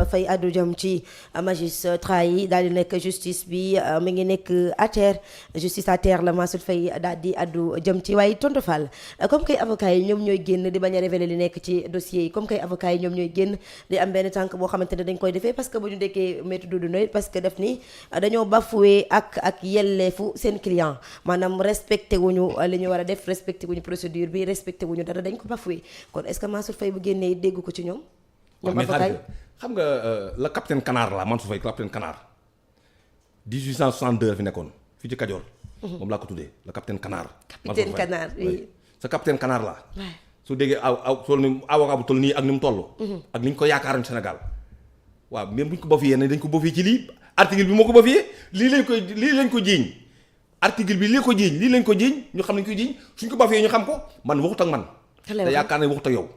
fay addu jëm ci magistrat yi daal di nekk justice bi mi ngi nekk à terre justice à terre la Mansour Faye daal di addu jëm ci waaye tontu Fall comme kay avocat yi ñoom ñooy génn di bañ a révéler li nekk ci dossier yi comme kay avocat yi ñoom ñooy génn di am benn tànk boo xamante ne dañ koy defee parce que bu ñu dekkee Maître Doudou Ndoye parce que def ni dañoo bafoué ak yelleefu seen client maanaam respecté wuñu li ñu war a def respecté wuñu procédure bi respecté wuñu dara dañ ko bafoué kon est-ce que Mansour Faye bu génnee dégg ko ci ñoom xam nga la capitaine Canard la Mansour Faye capitaine Canard 1862 fi nekkoon fii ci Kajoor. moom laa ko tuddee le capitaine Canard. capitaine Canard oui. sa capitaine Canard la su déggee toll ni avocat bu toll nii ak ni mu toll. ak ni ñu ko yaakaaroon Sénégal waaw même bu ñu ko bafiyee ne dañ ko bafiyee ci lii article bi moo ko bafiyee lii lañ ko jiiñ article bi lii ko jiiñ lii lañ ko jiiñ ñu xam nañ ko jiiñ suñ ko bafiyee ñu xam ko man waxut ak man. te yaakaar ne waxut ak yow.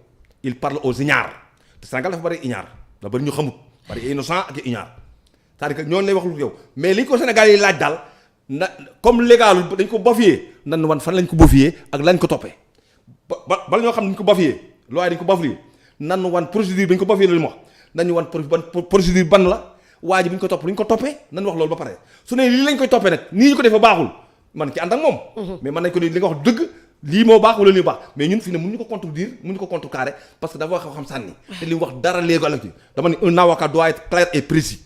il parle aux ignares te Sénégal dafa bari ignare da bari ñu xamut bari innocent ak ignare c'est-à-dire que ñooñu lay wax lu yow mais li ko Sénégal yi laaj daal na comme légal dañ ko bafiyee nan wan fan lañ ko bafiyee ak lañ ko toppee bala ñoo xam ne dañ ko bafiyee loi dañ ko bafiyee nan wan procédure dañ ko bafiyee la mu wax nañu wan procédure ban la waa ji bu ñu ko topp lu ñu ko toppee nan wax loolu ba pare su ne lii lañ koy toppee nag nii ñu ko defee baaxul man ci ànd ak moom mais man nañ ko ni li nga wax dëgg lii moo baax wala lii baax mais ñun fi ne mënuñu ko contredire mënuñu ko contrecarrer parce que dafa wax xam sànni te li mu wax dara léegi ci dama ni un avocat doit être clair et précis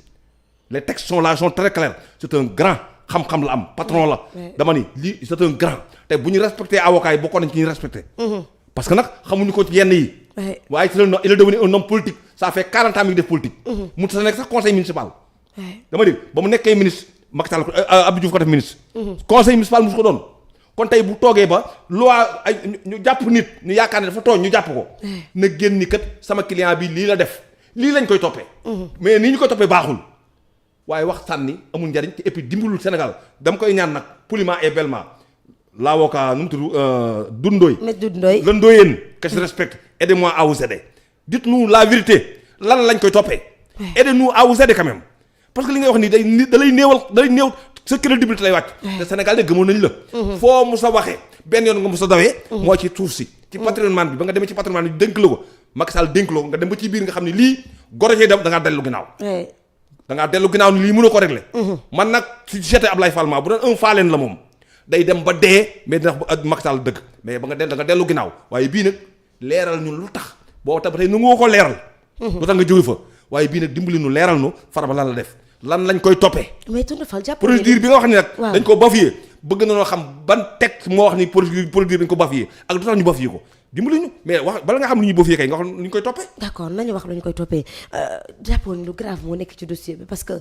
les textes sont là sont très clairs c'est un grand xam-xam la am patron la dama ni lii c'est un grand te bu ñu respecté avocat yi bokkoon nañ ci ñu respecté parce que nag xamuñu ko ci yenn yi waaye il est devenu un homme politique ça fait 40 ans mi ngi def politique mu sa nekk sax conseil municipal dama di ba mu nekkee ministre Macky Sall Abdou Diouf ko def ministre conseil municipal mu su ko doon kon tey bu toogee ba loi ay ñu jàpp nit ñu yaakaar ne dafa tooñ ñu jàpp ko na génn ni kat sama client bi lii la def lii lañ koy toppee mais nii ñu koy toppee baaxul waaye wax sànni amul njariñ te et puis dimbalul Sénégal dama koy ñaan nag poliment et bellement l'avocat nu mu tudd Doudou Ndoye le Ndoyeen que je respecte aidez-moi à vous aider dites-nous la vérité lan lañ koy toppee aidez-nous à vous aider quand même parce que li ngay wax nii da lay néew sa crédibilité lay wàcc te Sénégal de gëmoon nañu la foo mu sa waxee benn yoon nga mu sa dawee moo ci suuf si ci patrimoine bi ba nga demee ci patrimoine bi dénk la ko Macky Sall dénk la ko nga dem ba ci biir nga xam ne lii gorogee dem da ngaa dellu ginnaaw ni lii mënoo ko régler man nag si j'étais Ablaye Fall bu doon un faaleen la moom day dem ba dee mais dina ak Macky Sall dëgg mais ba nga da nga dellu ginnaaw waaye bii nag leeral ñun lu tax boo tax ba tey nu nga ko leeral lu tax nga jóge fa waaye bii nag dimbali nu leeral nu Farba lan la def lan lañ koy toppee. mais tonton Fall jàpp procédure bi nga wax ni nag. dañ ko bafiyee bëgg na noo xam ban texte moo wax ni procédure dañ ko bafiyee ak lu tax ñu bafiyee ko dimbali ñu mais wax bala nga xam lu ñuy bafiyee kay nga wax lu ñu koy toppee. d'accord nañu wax lu ñu koy toppee jàppoon lu grave moo nekk ci dossier bi parce que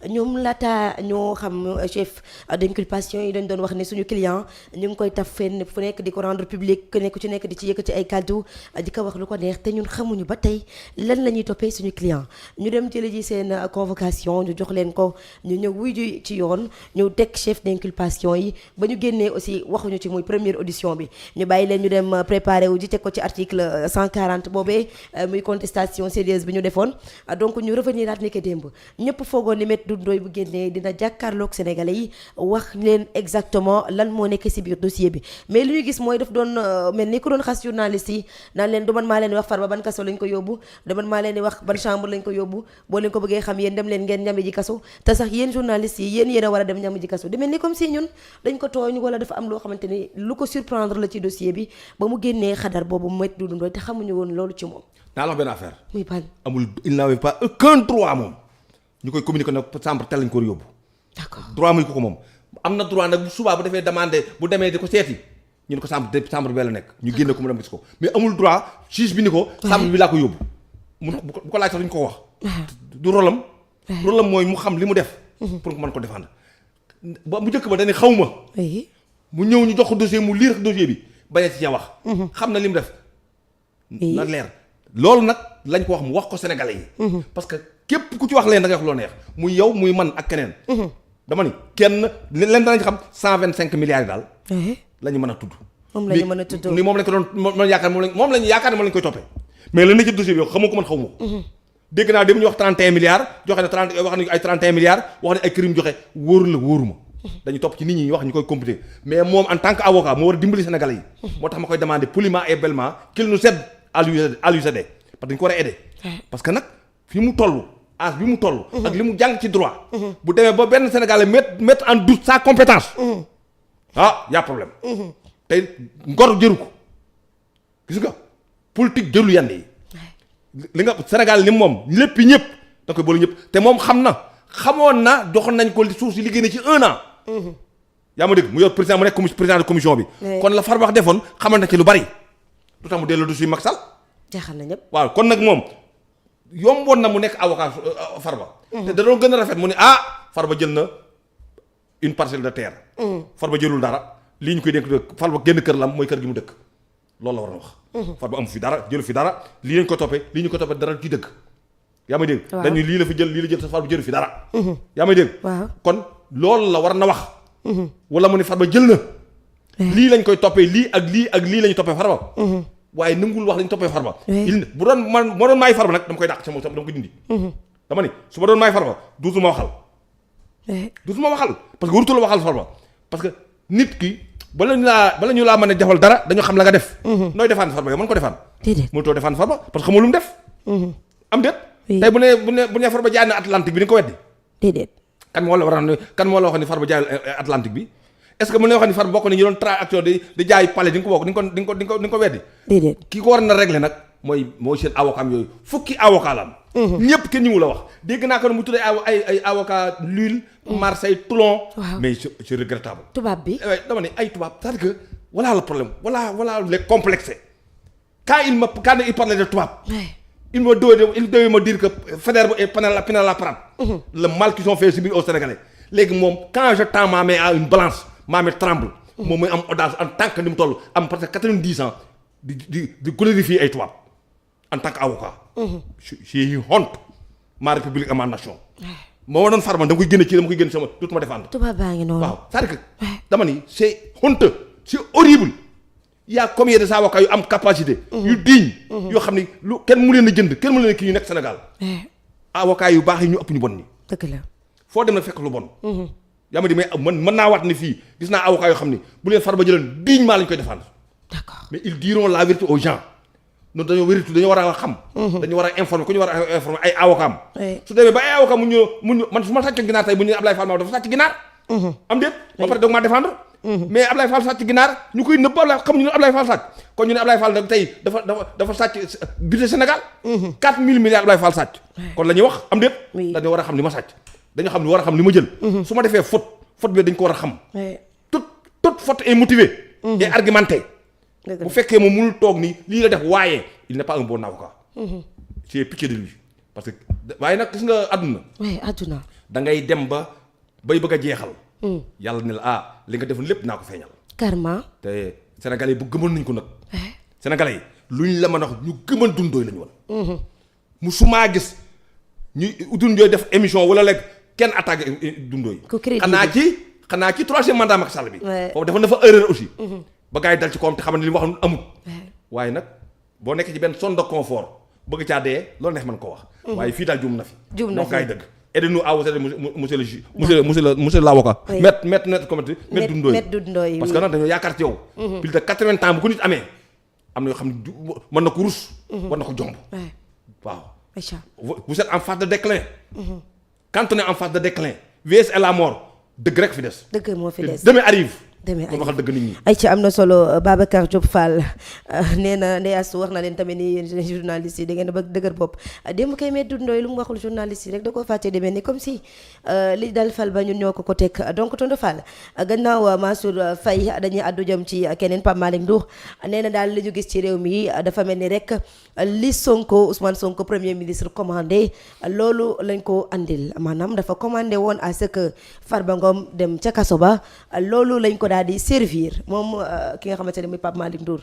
ñoom laata ñoo xam chef d'inculpation yi dañ doon wax ne suñu client ñu ngi koy taf fenn fu nekk di ko rendre public ku nekk ci nekk di ci yëkkati ay kàddu di ko wax lu ko neex te ñun xamuñu ba tey lan la ñuy toppee suñu client ñu dem jële ji seen convocation ñu jox leen ko ñu ñëw wuy ji ci yoon ñu teg chef d'inculpation yi ba ñu génnee aussi waxuñu ci muy première audition bi ñu bàyyi leen ñu dem préparer wu ji teg ko ci article 140 boobee muy contestation sérieuse bi ñu defoon donc ñu revenir at ni que démb ñëpp foogoon ni Maître Doudou Ndoye bu génnee dina jàkkaarloog sénégalais yi wax leen exactement lan moo nekk ci biir dossier bi mais li ñu gis mooy daf doon mel ni ku doon xas journaliste yi naan leen du man maa leen di wax Farba ban kaso lañ ko yóbbu du man maa leen di wax ban chambre lañ ko yóbbu boo leen ko bëggee xam yéen dem leen ngeen ñami ji kaso te sax yéen journalistes yi yéen a war a dem ñami ji kaso di mel ni comme si ñun dañ ko tooñ wala dafa am loo xamante ni lu ko surprendre la ci dossier bi ba mu génnee xadar boobu Maître Doudou Ndoye te xamuñu woon loolu ci moom. naa la wax benn affaire. muy ban amul il n'avait pas aucun droit moom ñu koy communiquer nag chambre tel lañ ko yóbbu. d'accord droit muy ko moom am na droit nag bu subaa bu defee demandé bu demee di ko seeti ñu ne ko chambre bee la nekk. ñu génne ko mu dem gis ko mais amul droit juge bi ni ko. chambre bi laa ko yóbbu. bu ko laaj sax duñ ko wax. du rolam. rolam mooy mu xam li mu def. pour que mën ko défendre. ba bu njëkk ba dañuy xaw ma. mu ñëw ñu jox ko dossier mu lire dossier bi bañ a ci wax. xam na li mu def. na leer loolu nag lañ ko wax mu wax ko sénégalais yi. parce que képp ku ci wax leen da ngay wax loo neex muy yow muy man ak keneen. dama ni kenn leen danañ xam 125 milliards yi daal. la ñu mën a tudd. moom la ñu mën a tudd ni moom lañ ko doon moom lañ yaakaar moom lañ yaakaar ne moom lañ koy toppee. mais lan la ci dossier bi yow xamoo ko man xaw ma ko. dégg naa dem ñu wax 31 milliards joxe na 30 wax nañu ay 31 milliards wax ne ay crime joxe wóoru la wóoruma. dañu topp ci nit ñi wax ñu koy compliqué mais moom en tant que avocat moo war a dimbali sénégalais yi. moo tax ma koy demander poliment et bellement qu'il nous aide à lui aider parce que dañu ko war a aider. parce que nag fi mu toll âge bi mu toll. ak li mu jàng ci droit. bu demee ba benn Sénégalais mettre en doute sa compétence. y a problème. tey ngor jëru ko gis nga politique jëlu yenn yi. li nga Sénégal ni moom lépp ñëpp da koy boole ñëpp te moom xamoon na joxoon nañ ko suuf si liggéey na ci 1 an. yaa ma dégg mu yor président mu nekk président de commission bi. kon la Farba wax defoon xamal na ci lu bari. lu tax mu delloo du suy Macky Sall. jaaxal na ñëpp. waaw kon nag moom yomboon na mu nekk avocat Farba. te da doon gën a rafet mu ne Farba jël na une parcelle de terre. Farba jëlul dara lii ñu koy dénk Farba génn kër lam mooy kër gi mu dëkk loolu la war a wax. Farba amu fi dara jëlu fi dara lii lañ ko toppee lii ñu ko toppee dara ci dëgg. yaa may dégg. dañuy lii la fi jël lii la jël sa Farba jëlu fi dara. yaa may dégg. kon loolu la war na wax. wala mu ne Farba jël na. lii lañ koy toppee lii ak lii ak lii la ñu toppee Farba. waaye nangul wax lañ toppee Farba. bu doon man moo doon maay Farba nag dama koy dàq sama dama ko dindi. dama ni su ma doon maay Farba duutuma waxal. duutuma waxal parce que warutul waxal Farba parce que nit ki bala ñu laa mën a defal dara dañoo xam la nga def. nooy defaan Farba yow mën ko defaan. déedéet mënutoo defaan Farba parce que xamul lu mu def. am déet. tey bu nee Farba jaay na Atlantique bi di nga ko weddi. déedéet. kan moo la wax ni Farba jaay Atlantique bi est-ce que mën na wax ni Farba bokk na ñu doon action di jaay palais di nga ko bokk di nga ko weddi. déedéet ki ko war na régler nag mooy seen avocat am yooyu fukki avocat la am. ñëpp kenn ñi mu la wax dégg naa ko ne mu tuddee ay avocat Lille. Marseille Toulon. mais c'est regrettable. tubaab bi dama ne ay tubaab c'est-à-dire que voilà le problème voilà les complexes. quand il parlait de tubaab. il devait me dire que Faidherbe et Pinet-Laprade. le mal qu'ils ont fait subir aux Sénégalais. léegi moom quand je tends ma main à une balance ma main tremble. moom mooy am audace en tant que ni mu toll am parce que 90 ans di glorifier ay tubaab en tant qu'avocat. j'ai eu honte ma république et ma nation. moo ma doon Farba dama koy génne sama dootuma défendre. tubaab baa ngi noonu waaw c'est-à-dire que dama ni c'est honteux c'est horrible. il y a combien de avocats yu am capacité. yu digne. yoo xam ni lu kenn mu leen a jënd kenn mu leen a kii ñu nekk Sénégal. avocats yu baax yi ñu ëpp ñu bon ni dëgg la foo dem na fekk lu bon. yaa ma di mais mën naa waat ni fii gis naa avocats yoo xam ni bu leen Farba jëloon dignement lañ koy défendre. d'accord mais ils diront la vérité aux gens. noonu dañoo war a xam. dañu war a informer ku ñu war a informer ay avocats am. su demee ba ay avocats mu ñu man su ma sàccoon ginaar tey bu ñu nee Ablaye Fall dafa sàcc ginaar. am déet ba pare doog maa défendre. mais Ablaye Fall sàcc ginaar ñu koy nëbb xam ñu ne Ablaye Fall sàcc kon ñu ne Ablaye Fall nag tey dafa sàcc budget Sénégal. 4000 milliards Ablaye Fall sàcc. kon la ñuy wax am déet. dañu war a xam li ma sàcc. dañu xam li war a xam li ma jël. su ma defee faute bi dañ ko war a xam. toute faute est motivée. et argumentée. bu fekkee moom mënul toog ni lii la def waaye il n'est pas un bon avocat. j'ai pitié de lui parce que waaye nag gis nga àdduna. da ngay dem bay bëgg a jeexal. yàlla ne la li nga defoon lépp naa ko feeñal. carrément. te Sénégalais yi bu gëmoon nañ ko nag. Sénégalais yi luñ la mën a wax ñu gëmoon dundooy lañu woon. musuma gis ñu dundooy def émission wala léegi kenn attaqué dundooy. xanaa ci troisième mandat Macky Sall bi. foofu defoon na fa erreur aussi. ba gars yi dal ci kawam te xam ne li mu wax amut. waaye nag boo nekk ci benn zone de confort bëgg caa dee loolu neex mën koo wax. waaye fii daal juum na fi. donc gars yi dëgg. aidez-nous à vous aider monsieur le juge monsieur l'avocat. maître Doudou parce que nag dañoo yaakaar ci yow. plus de 80 ans bu ko nit amee am na yoo xam ne mën na ko rus. war na ko jomb. waaw. vous êtes en phase de déclin. quand on est en phase de déclin vieillesse et la mort dëgg rek fi des. dëgg moo fi des demain arrive. kon waxal dëgg nit ñi. ay ci am na solo Babacar Diop Fall nee na Ndeye Astou wax na leen tamit ni yéen journalistes yi da ngeen a bëgg dëgër bopp démb kay mee Doudou Ndoye lu mu waxul journalistes yi rek da koo fàtte demee ni comme si li dal Fall ba ñun ñoo ko teg donc tonton Fall gannaaw Mansour Faye dañuy àddu jëm ci keneen Pape Malick Ndour nee na daal li ñu gis ci réew mi dafa mel ni rek li Sonko Ousmane Sonko premier ministre commandé loolu lañ ko andil maanaam dafa commandé woon à ce que Farba Ngom dem ca kaso ba loolu lañ ko daal di servir moom ki nga xamante ne muy Pape Malick Ndour